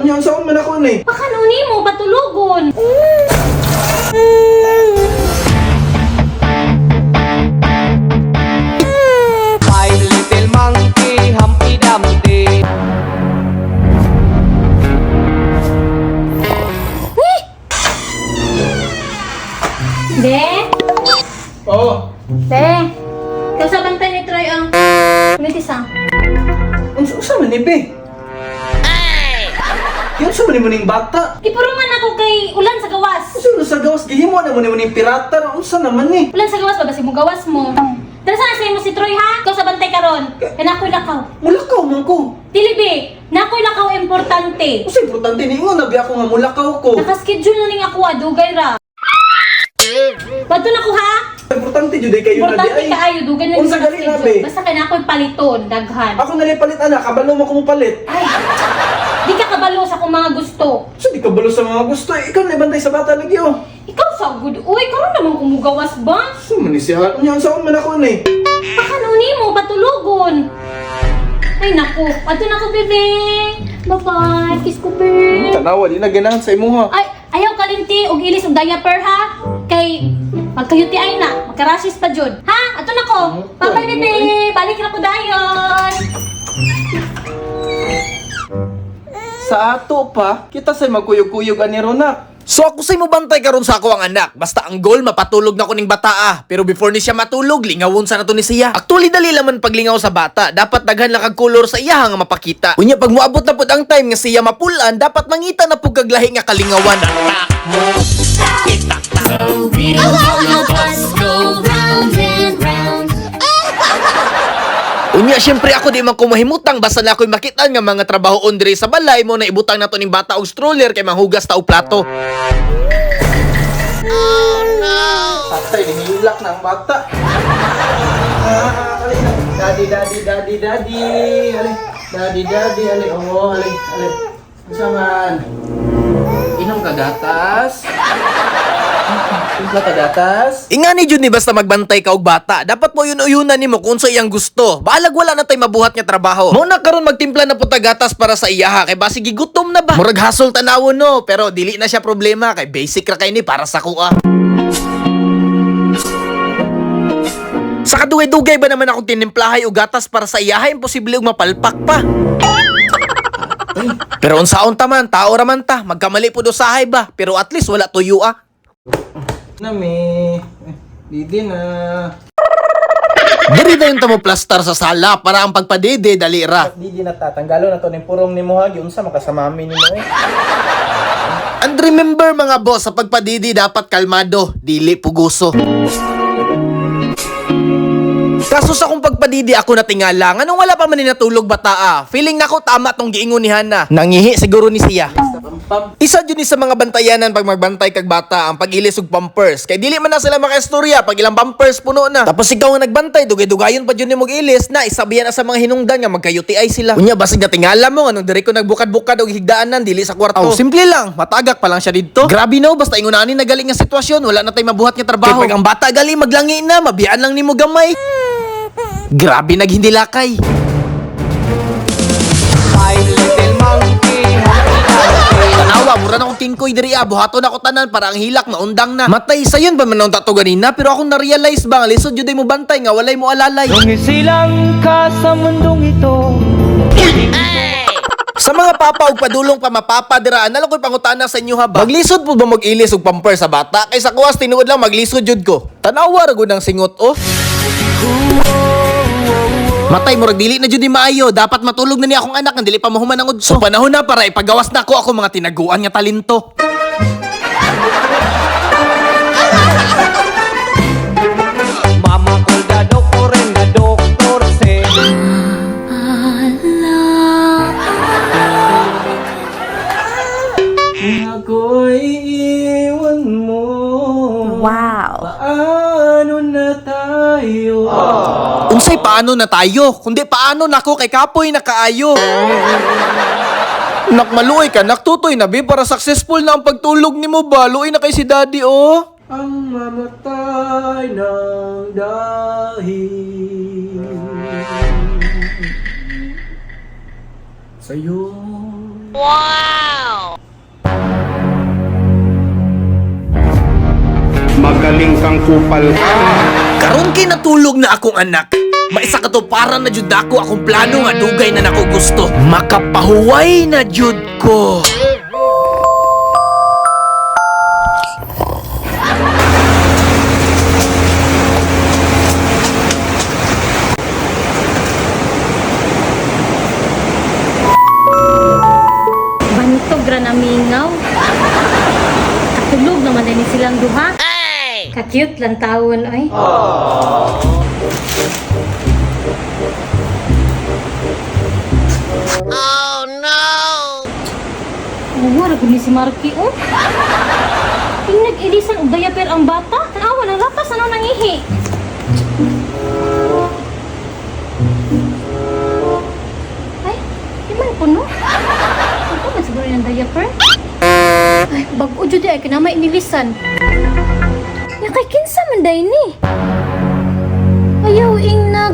Unya, unsaon man ako ni? Pakanuni mo, patulugon. Five little monkey, Humpty Dumpty. Be? Oh. Be? Ikaw sa bantay ni Troy ang... Ulitis ah. Unsa unsa man ni be? Ay! Unsa man ni mo ning bata? Gipurungan ako kay ulan sa gawas. Unsa man sa gawas gihimo na mo ni mo ning pirata? Unsa naman ni? Ulan sa gawas ba? Basi mo gawas mo. Dara sana sa imo si Troy ha? Ikaw sa bantay karon. Kay nakoy lakaw. Mulakaw man ko. Dili be, nakoy lakaw importante. Unsa importante ni ingon na biya ako nga mulakaw ko. Nakaschedule na ning ako ah, dugay ra. Badto na ko ha? Importante jud ay kayo na di Importante ay. kaayo dugay na Unsa gali na be? Basta kay nakoy paliton daghan. Ako na lang palit ana, kabalo mo ko mo palit. Ay, di ka kabalo sa akong mga gusto. Unsa di kabalo sa mga gusto? Eh, ikaw na bantay sa bata lagi oh. Ikaw sa good. Uy, karon naman kumugawas ba? Unsa man ni siya? Unya, unsaon man ako ni? Pakanuni mo, patulugon. Ay, naku. Ato na ko, bebe. Bye-bye. Kiss ko, bebe. Tanawa di na ganahan sa imuha. Ay, ayaw kalimti og ilis og diaper ha. Kay magkayuti ay na, magka-rashes pa jud. Ha? Ato na ko. Bye-bye, bebe. Balik na ko dayon. Sa ato pa, kita say magkuyog-kuyog ani Rona. So ako say mo bantay karon sa ako ang anak. Basta ang goal mapatulog na ko ning bata ah. Pero before ni siya matulog, lingawon sa nato ni siya. Actually dali laman paglingaw sa bata. Dapat daghan lang kag kolor sa iya nga mapakita. Unya pag moabot na pud ang time nga siya mapulan, dapat mangita na pud kag lahi nga kalingawan. Unya syempre ako di man ko mahimutang basta na ako'y makitaan nga mga trabahoon diri sa balay mo na ibutang nato ning bata og stroller kay manghugas ta og plato. Patay, nihilak na ang bata. Ah, ali na. Daddy, daddy, daddy, daddy. Ali. Daddy, daddy, ali. Oo, ali, ali. Unsa man? Inom ka gatas? Timpla ka gatas? Ingani jud ni basta magbantay ka og bata. Dapat mo yun uyunan nimo kung unsa iyang gusto. Balag wala na tay mabuhat nga trabaho. Mo na karon magtimpla na pud ta gatas para sa iyaha kay basi gigutom na ba. Murag hasol tanawon no, pero dili na siya problema kay basic ra kay ni para sa kuha. Sa kadugay-dugay ba naman akong tinimplahay og gatas para sa iyaha imposible og mapalpak pa. Pero unsaon ta man, tao ra man ta, magkamali pud usahay ba, pero at least wala tuyo ah. Nami. Eh, Didi na. Diri na yung tamo plastar sa sala para ang pagpadede dali ra. Didi na tatanggalo na to ning purong nimo ha. Giunsa makasamami nimo eh. And remember mga boss, sa pagpadidi dapat kalmado, dili puguso. Kaso sa kung pagpadidi ako natingala, nganong wala pa man ni natulog bata ah. Feeling nako tama tong giingon ni Hana. Nangihi siguro ni siya. Pam. Isa jud ni sa mga bantayanan pag magbantay kag bata ang pag-ilis og pampers. Kay dili man na sila makaistorya pag ilang pampers puno na. Tapos ikaw nga nagbantay dugay-dugayon pa jud nimo ilis na isabihan na sa mga hinungdan nga magka-UTI sila. Unya basig natingala mo nganong diri ko nagbukad-bukad og higdaanan dili sa kwarto. Aw, simple lang, matagak pa lang siya didto. Grabe no, basta ingon ani nagaling nga sitwasyon, wala na tay mabuhat nga trabaho. Kay pag ang bata gali maglangi na, mabiyaan lang nimo gamay. Grabe naghindilakay. Five little monkey, Humpty Dumpty. Tanawa, mura na akong tingkoy diri ah. Buhaton ako tanan para ang hilak maundang na. Matay sa yun ba man ang tato ganina? Pero akong na-realize ba nga lisod yun mo bantay nga walay mo alalay. Silang ka sa mundong ito. Sa mga papa ug padulong pa mapapa dira, ana lang ko'y pangutana sa inyo ha ba? Maglisod po ba mag-ilis og pamper sa bata? Kaysa kuwas tinuod lang maglisod jud ko. Tanawa ra gud ang singot oh. Matay murag dili na jud ni maayo. Dapat matulog na ni akong anak nga dili pa mahuman ang udto. So panahon na para ipagawas na ko ako mga tinaguan nga talento. Mama called the doctor and the doctor said, Kung ako'y iiwan mo. Wow. Paano na tayo? Unsay paano na tayo? Kundi paano nako kay kapoy na kaayo. Nak maluoy ka, nak tutoy na bi para successful na ang pagtulog nimo ba? Luoy na kay si daddy oh. Ang mamatay ng dahil sa'yo. Wow! Magaling kang kupal ka. Karon kay natulog na akong anak. Maisa ka to para na jud ako akong plano nga dugay na nako gusto. Makapahuway na jud ko. Bantog ra na mingaw. Katulog naman din silang duha. Ka-cute lang tawon ay. Oh no! Wala ko ni si Marky oh. Ting nag-ilisan og diaper ang bata. Tanawa nang lapas ano nangihi. Ay, di man puno. Ano man siguro yung diaper? Ay, bago jud ay kinamay inilisan. Ya kay kinsa man day ni? Ayaw ing na.